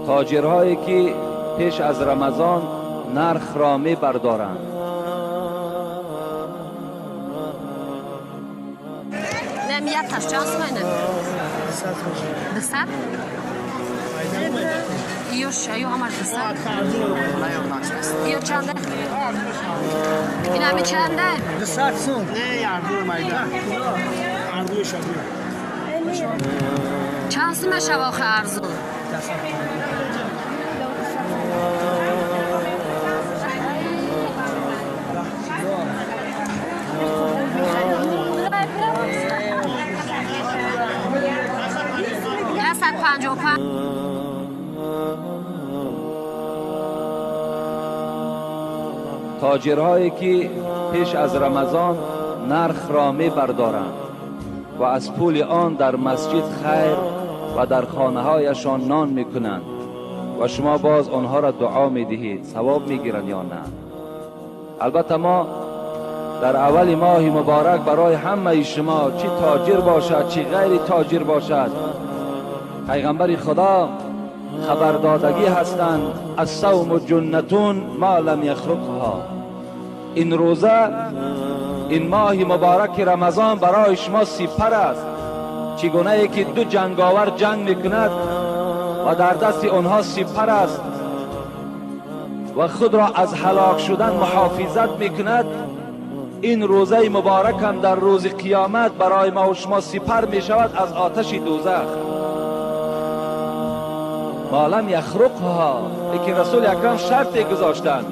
Тоҷирҳое ки пеш аз Рамазон нархро мебардоранд. Нем яташ чанд сомоне? 200? Ёш, ё ҳамаш 200? Ё чанде? Ин ҳами чанде? 200 сум. Не, ярдуи майда. Ардуи шабуи. Чанд сум мешава охи арзун? 155. Тоҷирҳое ки пеш аз Рамазон нархро мебардоранд ва аз пули он дар масҷид хайр ва дар хонаҳояшон нон мекунанд ва шумо боз онҳоро дуо медиҳед, савоб мегиранд ё на? Албатта мо дар аввали моҳи муборак барои ҳамаи шумо, чӣ тоҷир бошад, чӣ ғайри тоҷир бошад, пайғамбари Худо хабардодагӣ ҳастанд: الصوم جنة ما لم يخرقها. ин рӯза, ин моҳи мубораки Рамазон барои шумо сипар аст. Чӣ гунае ки ду ҷанговар ҷанг мекунад ва дар дасти онҳо сипар аст ва худро аз ҳалок шудан муҳофизат мекунад, ин рӯзаи муборакам дар рӯзи қиёмат барои мо ва шумо сипар мешавад аз оташи дӯзах. ما لم يخرقها. Лекин Расули Акрам шарте гузоштанд: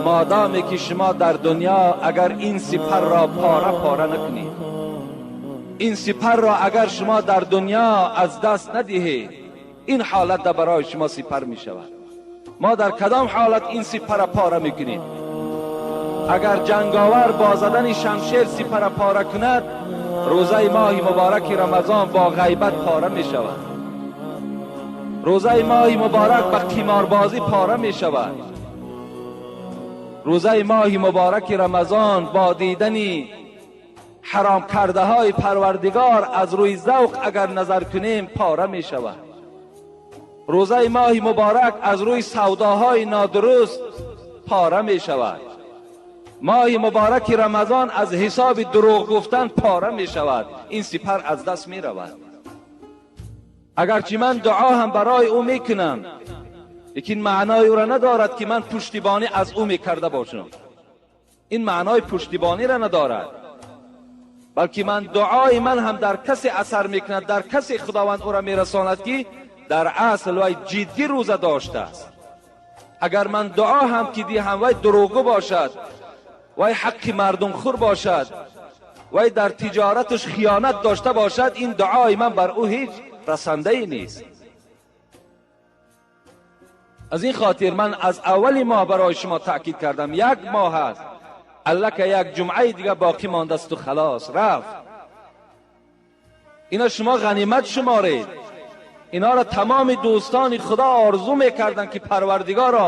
модоме ки шумо дар дунё агар ин сипарро пора пора накунед, ин сипарро агар шумо дар дунё аз даст надиҳед, ин ҳолат барои шумо сипар мешавад. Мо дар кадом ҳолат ин сипарра пора мекунем? Агар ҷанговар бо задани шамшер сипарра пора кунад, рӯзаи моҳи мубораки Рамазон бо ғайбат пора мешавад. Рӯзаи моҳи муборак ба қиморбозӣ пора мешавад. Рӯзаи моҳи мубораки Рамазон бо дидани ҳаром кардаҳои Парвардигор аз рӯи завқ агар назар кунем, пора мешавад. Рӯзаи моҳи муборак аз рӯи савдоҳои нодуруст пора мешавад. Моҳи мубораки Рамазон аз ҳисоби дурӯғ гуфтан пора мешавад. Ин сипар аз даст меравад. Агарчи ман дуо ҳам барои ӯ мекунам, лекин маънои ӯро надорад ки ман пуштибонӣ аз ӯ мекарда бошам. Ин маънои пуштибониро надорад, балки ман дуои ман ҳам дар касе асар мекунад, дар касе Худованд ӯро мерасонад ки дар асл вай ҷиддӣ рӯза доштааст. Агар ман дуо ҳам ки диҳам, вай дурӯғгӯ бошад, вай ҳаққи мардумхӯр бошад, вай дар тиҷораташ хиёнат дошта бошад, ин дуои ман бар ӯ ҳеҷ расандае нест. Аз ин хотир ман аз аввали моҳ барои шумо таъкид кардам: як моҳ аст, аллака як ҷумъаи дига боқӣ мондасту халос, рафт. Ина шумо ғанимат шуморед. Инҳоро тамоми дӯстони Худо орзу мекарданд ки Парвардигоро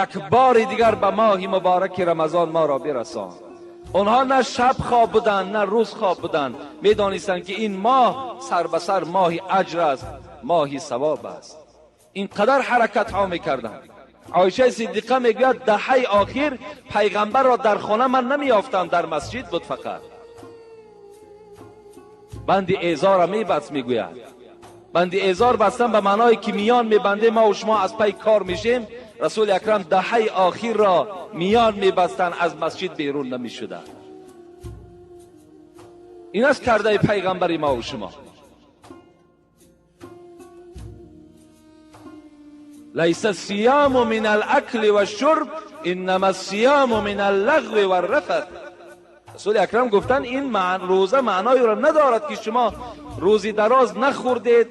як бори дигар ба моҳи мубораки Рамазон моро бирасон. Онҳо на шаб хоб буданд, на рӯз хоб буданд. Медонистанд ки ин моҳ сар ба сар моҳи аҷр аст, моҳи савоб аст. Ин қадар ҳаракатҳо мекарданд. Оишаи Сиддиқа мегӯяд: даҳаи охир пайғамбарро дар хона ман намеёфтам, дар масҷид буд фақат. Банди эзорро мебаст, мегӯяд. Банди эзор бастан ба маъное ки миён мебандем мо шумо аз пай кор мешем. Расули Акрам даҳаи охирро миён мебастанд, аз масҷид берун намешуданд. Ин аст кардаи пайғамбари мо шумо. ليس الصيام من الأكل والشرب إنما الصيام من اللغو والرفث. Расули Акрам гуфтанд: ин рӯза маъное надорад ки шумо рӯзи дароз нахӯрдед,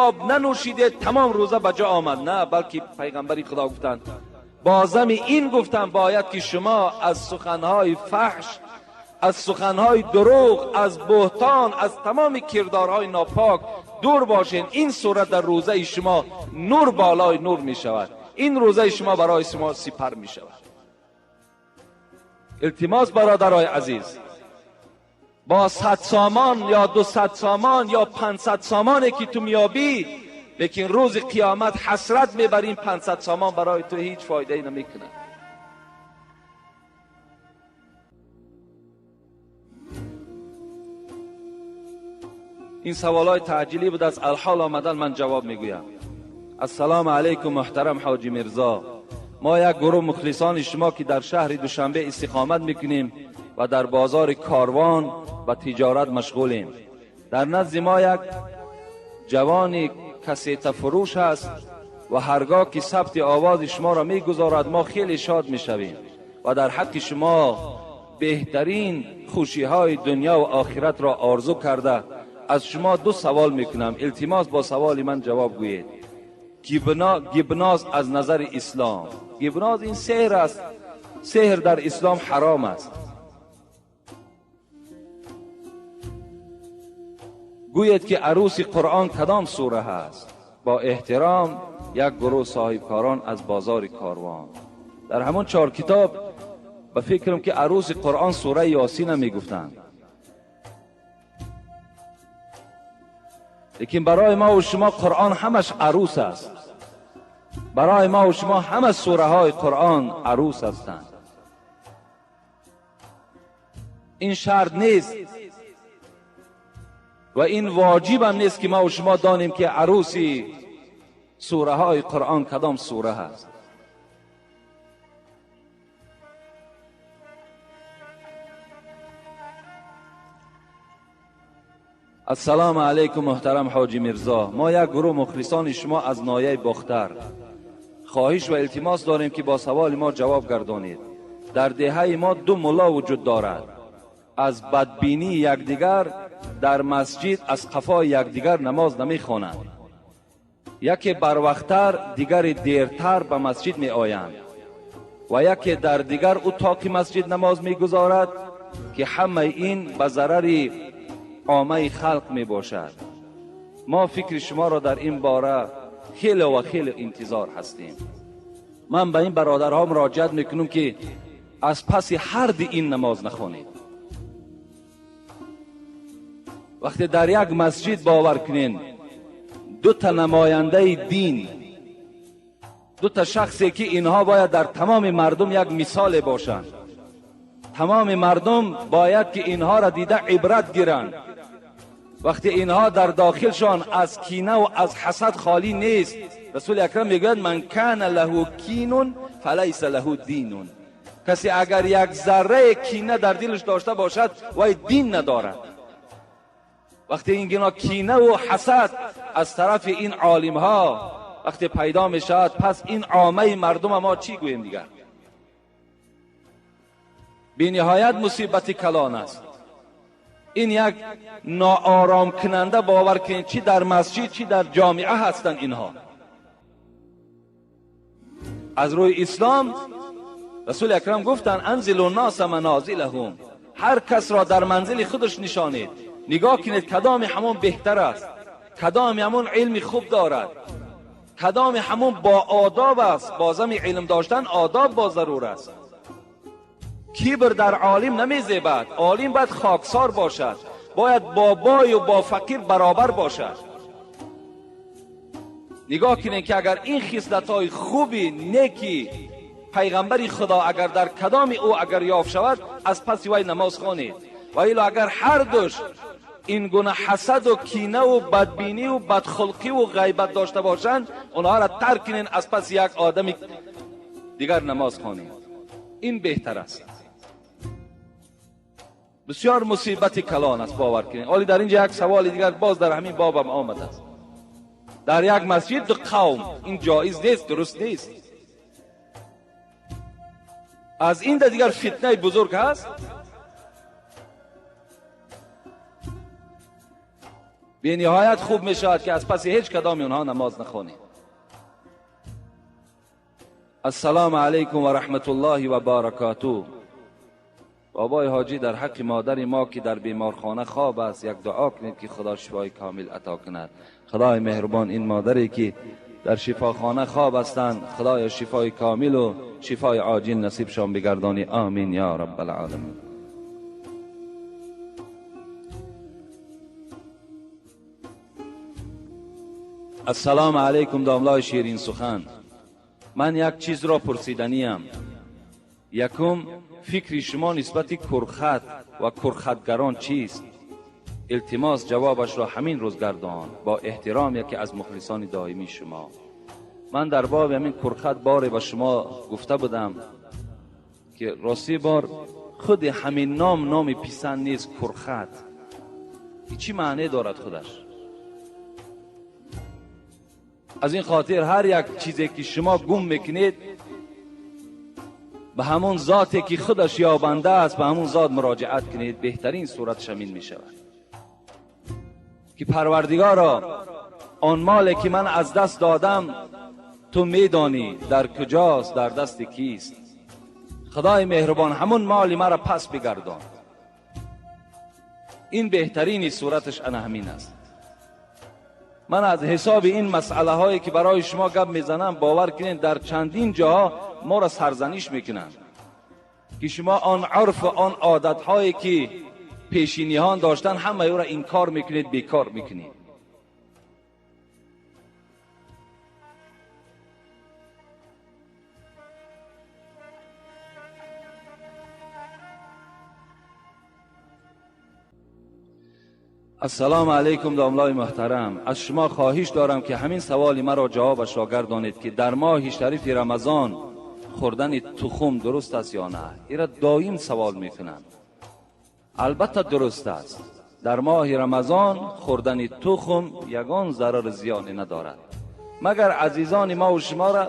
об нанӯшидед, тамом рӯза ба ҷо омад. На, балки пайғамбари Худо гуфтанд, бо зами ин гуфтанд, бояд ки шумо аз суханҳои фаҳш, аз суханҳои дурӯғ, аз буҳтон, аз тамоми кирдорҳои нопок дур бошед. Ин сурат дар рӯзаи шумо нур болои нур мешавад. Ин рӯзаи шумо барои шумо сипар мешавад. Илтимос, бародарои азиз, با 100 سامان یا 200 سامان یا 500 سامانی که تو میابی، لیکن روز قیامت حسرت میبریم 500 سامان برای تو هیچ فایده ای نمیکنه. این سوالای تعجیلی بود، از الحال آمدن من جواب میگویم. السلام علیکم محترم حاجی میرزا، ما یک گروه مخلصان شما که در شهر دوشنبه استقامت میکنیم و در بازار کاروان و تجارت مشغولیم. در نزد ما یک جوانی کسیت فروش است و هرگاه که ثبت آواز شما را میگذارد ما خیلی شاد میشویم و در حق شما بهترین خوشی های دنیا و آخرت را آرزو کرده از شما دو سوال میکنم، التماس با سوال من جواب گویید. گبناز از نظر اسلام، گبناز این سحر است، سحر در اسلام حرام است. گوید که عروس قرآن کدام سوره هست؟ با احترام یک گروه صاحبکاران از بازار کاروان. در همون 4 کتاب به فکرم که عروس قرآن سوره یاسین میگفتند، لیکن برای ما و شما قرآن همش عروس است. برای ما و شما همه سوره های قرآن عروس هستند. این شرط نیست و این واجب هم نیست که ما و شما دانیم که عروسی سوره های قرآن کدام سوره هست. السلام علیکم محترم حاجی میرزا، ما یک گروه مخلصان شما از ناحیه باختر خواهش و التماس داریم که با سوال ما جواب گردانید. در دهه ما 2 ملا وجود دارد، از بدبینی یکدیگر در مسجد از قفای یکدیگر نماز نمیخوانند. یکی بروقتر دیگری دیرتر به مسجد می آیند و یکی در دیگر اتاق مسجد نماز میگذارد که همه این به ضرر عامه خلق می باشد. ما فکر شما را در این باره خیلی و خیلی انتظار هستیم. من به این برادرها مراجعت میکنم که از پس هر دی این نماز نخوانید. وقتی در یک مسجد باور کنین 2 تا نماینده دین، 2 تا شخصی که اینها باید در تمام مردم یک مثال باشند، تمام مردم باید که اینها را دیده عبرت گیرند. وقتی اینها در داخلشان از کینه و از حسد خالی نیست، رسول اکرم میگوید من کان له کین فلیس له دین. کسی اگر یک ذره کینه در دلش داشته باشد وای دین ندارد. وقتی این گنا کینه و حسد از طرف این عالم ها وقتی پیدا می شود، پس این عامه مردم ما چی گوییم دیگر؟ بی نهایت مصیبت کلان است. این یک ناآرام کننده، باور کنید چی در مسجد چی در جامعه هستند اینها. از روی اسلام رسول اکرم گفتند انزلوا الناس منازلهم، هر کس را در منزل خودش نشانید، نگاه کنید کدام همون بهتر است، کدام همون علم خوب دارد، کدام همون با آداب است. بازم علم داشتن آداب با ضرور است. کبر در عالم نمیزیبد، عالم باید خاکسار باشد، باید با بای و با فقیر برابر باشد. نگاه کنید که اگر این خصلت‌های خوبی نیکی پیغمبری خدا اگر در کدام او اگر یافت شود، از پس وی نماز خوانید. و الا اگر هر دوش این گونه حسد و کینه و بدبینی و بدخلقی و غیبت داشته باشند، اونها را ترک کنین، از پس یک آدم دیگر نماز خوانید. این بهتر است. بسیار مصیبت کلان است، باور کنید. ولی در اینجا یک سوال دیگر باز در همین بابم آمده است. در یک مسجد دو قوم، این جایز نیست، درست نیست. از این دیگر فتنه بزرگ هست. به نهایت خوب می شود که از پس هیچ کدام اونها نماز نخوانید. السلام علیکم و رحمت الله و برکاته. بابای حاجی در حق مادر ما که در بیمارخانه خواب است یک دعا کنید که خدا شفای کامل عطا کند. خدای مهربان این مادری که در شفاخانه خواب هستند، خدای شفای کامل و شفای عاجل نصیبشان بگردانی. آمین یا رب العالمین. Ассалому алайкум домлаи ширин сухан. Ман як чизро пурсиданиям. Якум, фикри шумо нисбати курхат ва курхатгарон чист? Илтимос ҷавобашро ҳамин рӯз гардон. Бо эҳтиром яке аз мухлисони доимии шумо. Ман дар боби ҳамин курхат боре ба шумо гуфта будам ки рости бор худи ҳамин ном номи писанд нест. Курхат чӣ маъне дорад худаш? Аз ин хотир ҳар як чизе ки шумо гум мекунед ба ҳамон зоте ки худаш ёбанда аст, ба ҳамон зот муроҷиат кунед. Беҳтарин сурат шамин мешавад ки парвардигоро, он моле ки ман аз даст додам ту медонӣ дар куҷост, дар дасти кист. Худои меҳрубон, ҳамон моли маро пас бигардон. Ин беҳтарини сураташ ана ҳамин аст. Ман аз ҳисоби ин масъалаҳое ки барои шумо гап мезанам, бовар кунед, дар чандин ҷоҳо моро сарзаниш мекунанд ки шумо он урф ва он одатҳое ки пешиниҳон доштан ҳамаи ӯро инкор мекунед, бекор мекунед. Ассалому алайкум домлаи муҳтарам. Аз шумо хоҳиш дорам ки ҳамин саволи маро ҷавобашро гардонед ки дар моҳи шарифи Рамазон хӯрдани тухм дуруст аст ё на? Ира доим савол мекунанд. Албатта дуруст аст. Дар моҳи Рамазон хӯрдани тухм ягон зарар зиёне надорад. Магар азизони мо ва шуморо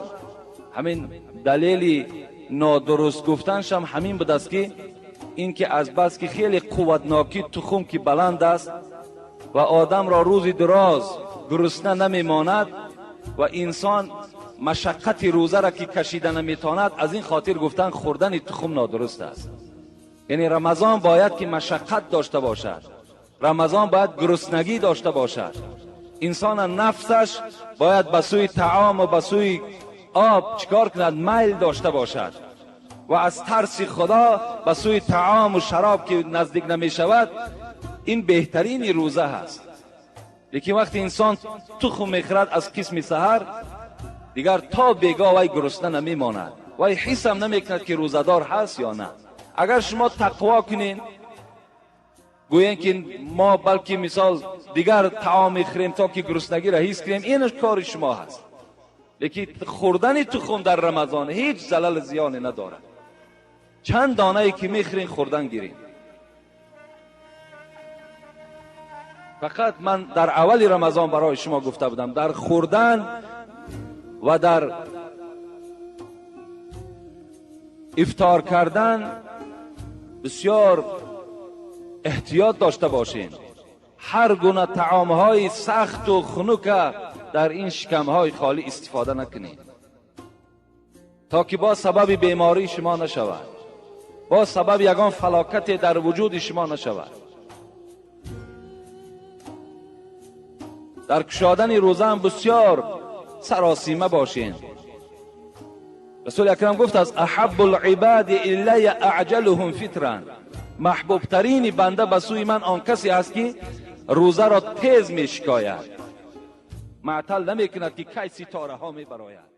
ҳамин далели нодуруст гуфтаншам ҳамин будааст ки ин ки аз бас ки хеле қувватнокӣ тухм ки баланд аст ва одамро рӯзи дароз гурусна намемонад ва инсон машаққати рӯзаро ки кашида наметавонад, аз ин хотир гуфтан хӯрдани тухм нодуруст аст. Яъне Рамазон бояд ки машаққат дошта бошад, Рамазон бояд гуруснагӣ дошта бошад. Инсон нафсаш бояд ба сӯи таом ва ба сӯи об чикор кунад? Майл дошта бошад ва аз тарси Худо ба сӯи таому шароб ки наздик намешавад, ин беҳтарини рӯза ҳаст. Лекин вақте инсон тухм мехӯрад аз қисми саҳар, дигар то бегоҳ вай гурусна намемонад, вай ҳисам намекунад ки рӯзадор ҳаст ё на. Агар шумо тақво кунед, гӯянд ки мо балки мисол дигар таом мехӯрем то ки гуруснагиро ҳис кунем, ин кори шумо ҳаст. Лекин хӯрдани тухм дар Рамазон ҳеҷ залал зиёне надорад. Чанд донае ки мехӯрен хӯрдан гирем. Фақат ман дар аввали Рамазон барои шумо гуфта будам, дар хӯрдан ва дар ифтор кардан бисёр эҳтиёт дошта бошем. Ҳар гуна таомҳои сахту хунука дар ин шикамҳои холӣ истифода накунед, то ки боз сабаби бемории шумо нашавад, боз сабаби ягон фалокате дар вуҷуди шумо нашавад. Дар кушодани рӯзаам бисёр саросима бошед. Расули акрам гуфт аст: аҳаббу либади илая аъҷалуҳум фитран. Маҳбубтарини банда ба сӯи ман он касе аст ки рӯзаро тез мешикояд, маътал намекунад ки кай ситораҳо мебарояд.